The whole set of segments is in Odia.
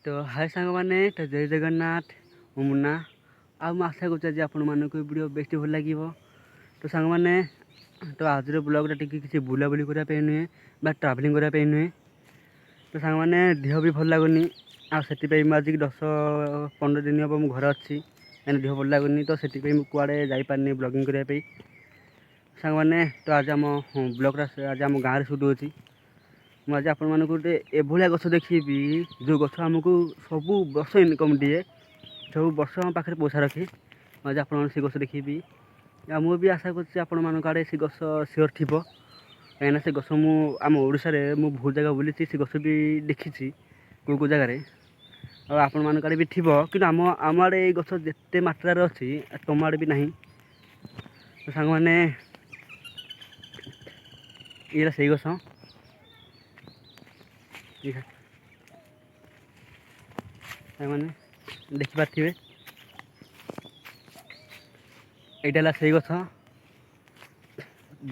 ତ ହାଏ ସାଙ୍ଗମାନେ, ତ ଜୟ ଜଗନ୍ନାଥ। ମୁଁ ମୁନ୍ନା ଆଉ ମୁଁ ଆଶା କରୁଛି ଆଜି ଆପଣମାନଙ୍କୁ ଏ ଭିଡ଼ିଓ ବେଷ୍ଟ ଭଲ ଲାଗିବ। ତ ସାଙ୍ଗମାନେ, ତ ଆଜିର ବ୍ଲଗ୍ଟା ଟିକେ କିଛି ବୁଲାବୁଲି କରିବା ପାଇଁ ନୁହେଁ ବା ଟ୍ରାଭେଲିଂ କରିବା ପାଇଁ ନୁହେଁ। ତ ସାଙ୍ଗମାନେ, ଦେହ ବି ଭଲ ଲାଗୁନି ଆଉ ସେଥିପାଇଁ ମୁଁ ଆଜିକି 10-15 ଦିନ ହେବ ମୁଁ ଘରେ ଅଛି, କାହିଁକିନା ଦେହ ଭଲ ଲାଗୁନି। ତ ସେଥିପାଇଁ ମୁଁ କୁଆଡ଼େ ଯାଇପାରିନି ବ୍ଲଗିଂ କରିବା ପାଇଁ। ସାଙ୍ଗମାନେ, ତ ଆଜି ଆମ ବ୍ଲଗ୍ଟା ଆଜି ଆମ ଗାଁରେ ସୁଟ୍ ହେଉଛି। ମୁଁ ଆଜି ଆପଣମାନଙ୍କୁ ଗୋଟେ ଏଭଳିଆ ଗଛ ଦେଖେଇବି, ଯେଉଁ ଗଛ ଆମକୁ ସବୁ ବର୍ଷ ଇନକମ୍ ଦିଏ, ସବୁ ବର୍ଷ ଆମ ପାଖରେ ପଇସା ରଖେ। ମୁଁ ଆଜି ଆପଣମାନଙ୍କୁ ସେ ଗଛ ଦେଖେଇବି ଆଉ ମୁଁ ବି ଆଶା କରୁଛି ଆପଣମାନଙ୍କ ଆଡ଼େ ସେ ଗଛ ସିଓର ଥିବ, କାହିଁକିନା ସେ ଗଛ ମୁଁ ଆମ ଓଡ଼ିଶାରେ ମୁଁ ବହୁତ ଜାଗା ବୁଲିଛି, ସେ ଗଛ ବି ଦେଖିଛି କେଉଁ କେଉଁ ଜାଗାରେ, ଆଉ ଆପଣମାନଙ୍କ ଆଡ଼େ ବି ଥିବ। କିନ୍ତୁ ଆମ ଆଡ଼େ ଏଇ ଗଛ ଯେତେ ମାତ୍ରାରେ ଅଛି, ତୁମ ଆଡ଼େ ବି ନାହିଁ। ତ ସାଙ୍ଗମାନେ, ଏଇଟା ସେଇ ଗଛ। ସାଙ୍ଗମାନେ ଦେଖିପାରୁଥିବେ, ଏଇଟା ହେଲା ସେଇ ଗଛ,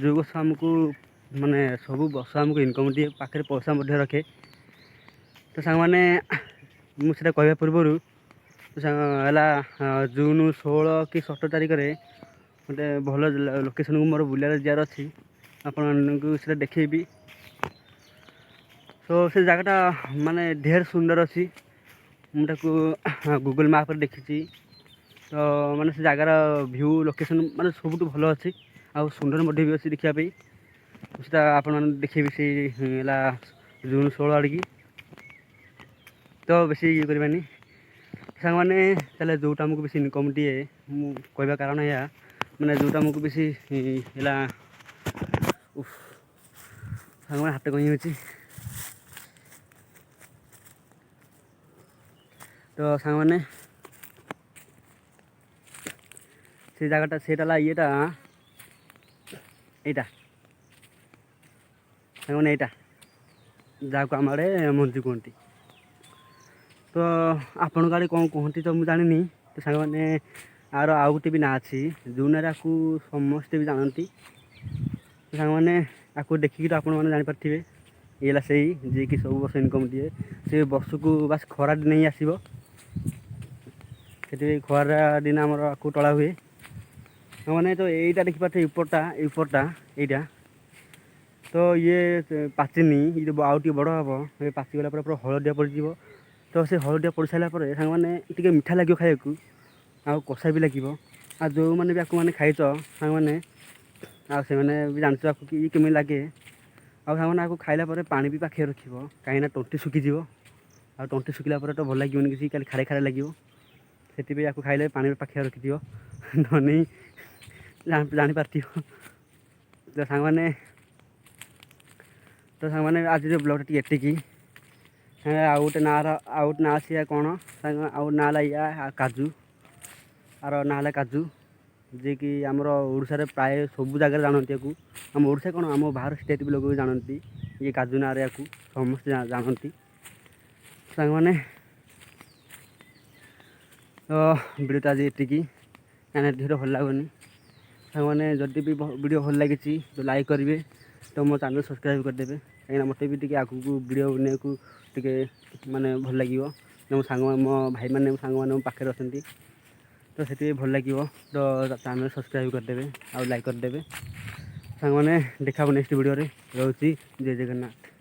ଯେଉଁ ଗଛ ଆମକୁ ମାନେ ସବୁ ବର୍ଷ ଆମକୁ ଇନକମ୍ ଦିଏ, ପାଖରେ ପଇସା ମଧ୍ୟ ରଖେ। ତ ସାଙ୍ଗମାନେ, ମୁଁ ସେଇଟା କହିବା ପୂର୍ବରୁ ହେଲା ଜୁନ୍ 16 କି 17 ତାରିଖରେ ଗୋଟେ ଭଲ ଲୋକେସନ୍କୁ ମୋର ବୁଲିବାକୁ ଯିବାର ଅଛି, ଆପଣମାନଙ୍କୁ ସେଇଟା ଦେଖେଇବି। ତ ସେ ଜାଗାଟା ମାନେ ଢେର ସୁନ୍ଦର ଅଛି, ମୁଁ ତାକୁ ଗୁଗୁଲ୍ ମ୍ୟାପ୍ରେ ଦେଖିଛି। ତ ମାନେ ସେ ଜାଗାର ଭ୍ୟୁ ଲୋକେସନ୍ ମାନେ ସବୁଠୁ ଭଲ ଅଛି ଆଉ ସୁନ୍ଦର ମଧ୍ୟ ବି ଅଛି ଦେଖିବା ପାଇଁ। ସେଟା ଆପଣମାନଙ୍କୁ ଦେଖେଇବି ସେଇ ହେଲା ଜୁନ୍ 16 ଆଡ଼ିକି। ତ ବେଶୀ ଇଏ କରିବାନି ସାଙ୍ଗମାନେ। ତାହେଲେ ଯେଉଁଟା ଆମକୁ ବେଶୀ ଇନକମ୍ ଦିଏ, ମୁଁ କହିବା କାରଣ ଏହା, ମାନେ ଯେଉଁଟା ଆମକୁ ବେଶୀ ହେଲା, ଉଫ୍ ସାଙ୍ଗମାନେ, ହାତ କଣ ହେଇଯାଉଛି। ତ ସାଙ୍ଗମାନେ, ସେ ଜାଗାଟା ସେଇଟା ହେଲା ଇଏଟା, ଏଇଟା ସାଙ୍ଗମାନେ, ଏଇଟା ଯାହାକୁ ଆମ ଆଡ଼େ ମଞ୍ଜୁ କୁହନ୍ତି। ତ ଆପଣଙ୍କ ଆଡ଼େ କ'ଣ କୁହନ୍ତି ତ ମୁଁ ଜାଣିନି। ତ ସାଙ୍ଗମାନେ, ଆର ଆଉ ଗୋଟେ ବି ନାଁ ଅଛି, ଯେଉଁ ନାଁରେ ଆକୁ ସମସ୍ତେ ବି ଜାଣନ୍ତି। ତ ସାଙ୍ଗମାନେ, ଆକୁ ଦେଖିକି ତ ଆପଣମାନେ ଜାଣିପାରିଥିବେ, ଇଏ ହେଲା ସେଇ ଯିଏକି ସବୁ ବର୍ଷ ଇନକମ୍ ଦିଏ। ସେ ବର୍ଷକୁ ବାସ୍ ଖରା ଦିନେ ହିଁ ଆସିବ, ସେଥିପାଇଁ ଖରା ଦିନ ଆମର ଆକୁ ତଳା ହୁଏ। ମାନେ ତ ଏଇଟା ଦେଖିପାରୁଥିବେ, ଉପରଟା, ଏଇ ଉପରଟା ଏଇଟା ତ ଇଏ ପାଚିନି, ଇଏ ଆଉ ଟିକେ ବଡ଼ ହେବ। ଏ ପାଚିଗଲା ପରେ ପୁରା ହଳଦିଆ ପଡ଼ିଯିବ। ତ ସେ ହଳଦିଆ ପଡ଼ି ସାରିଲା ପରେ ସାଙ୍ଗମାନେ ଟିକେ ମିଠା ଲାଗିବ ଖାଇବାକୁ ଆଉ କଷା ବି ଲାଗିବ। ଆଉ ଯେଉଁମାନେ ବି ଆକୁ ମାନେ ଖାଇଛ ସାଙ୍ଗମାନେ, ଆଉ ସେମାନେ ବି ଜାଣିଛ ଆକୁ କି କେମିତି ଲାଗେ। ଆଉ ସାଙ୍ଗମାନେ, ଆକୁ ଖାଇଲା ପରେ ପାଣି ବି ପାଖରେ ରଖିବ, କାହିଁକିନା ତଣ୍ଟି ଶୁଖିଯିବ। ଆଉ ତଣ୍ଟି ଶୁଖିଲା ପରେ ତ ଭଲ ଲାଗିବନି କିଛି, ଖାଲି ଖାରେ ଖାରେ ଲାଗିବ। ସେଥିପାଇଁ ଆକୁ ଖାଇଲେ ପାଣି ପାଖରେ ରଖିଥିବ, ନହେଲେ ଜାଣିପାରୁଥିବ। ତ ସାଙ୍ଗମାନେ, ଆଜିର ବ୍ଲଗ୍ଟା ଟିକେ ଏତିକି। ଆଉ ଗୋଟେ ନାଁର, ଆଉ ଗୋଟେ ନାଁ ଅଛି କ'ଣ ସାଙ୍ଗ, ଆଉ ନାଁ ହେଲା ଇଆ କାଜୁ। ଆର ନାଁ ହେଲା କାଜୁ, ଯିଏକି ଆମର ଓଡ଼ିଶାରେ ପ୍ରାୟ ସବୁ ଜାଗାରେ ଜାଣନ୍ତି ୟାକୁ। ଆମ ଓଡ଼ିଶା କ'ଣ, ଆମ ବାହାର ଷ୍ଟେଟ୍ ବି ଲୋକ ବି ଜାଣନ୍ତି ଇଏ କାଜୁ ନାଁରେ, ୟାକୁ ସମସ୍ତେ ଜାଣନ୍ତି। ସାଙ୍ଗମାନେ, ତ ଭିଡ଼ିଓଟା ଆଜି ଏତିକି, କାହିଁକିନା ଦେହଟା ଭଲ ଲାଗୁନି। ସାଙ୍ଗମାନେ, ଯଦି ବି ଭିଡ଼ିଓ ଭଲ ଲାଗିଛି ତ ଲାଇକ୍ କରିବେ, ତ ମୋ ଚ୍ୟାନେଲ୍ ସବସ୍କ୍ରାଇବ୍ କରିଦେବେ, କାହିଁକିନା ମୋତେ ବି ଟିକେ ଆଗକୁ ଭିଡ଼ିଓ ବନେଇବାକୁ ଟିକେ ମାନେ ଭଲ ଲାଗିବ। ମୋ ସାଙ୍ଗ, ମୋ ଭାଇମାନେ, ମୋ ସାଙ୍ଗମାନେ ମୋ ପାଖରେ ଅଛନ୍ତି, ତ ସେଥିପାଇଁ ଭଲ ଲାଗିବ। ତ ଚ୍ୟାନେଲ୍ ସବସ୍କ୍ରାଇବ୍ କରିଦେବେ ଆଉ ଲାଇକ୍ କରିଦେବେ। ସାଙ୍ଗମାନେ, ଦେଖା ହେବ ନେକ୍ସଟ ଭିଡ଼ିଓରେ। ରହୁଛି, ଜୟ ଜଗନ୍ନାଥ।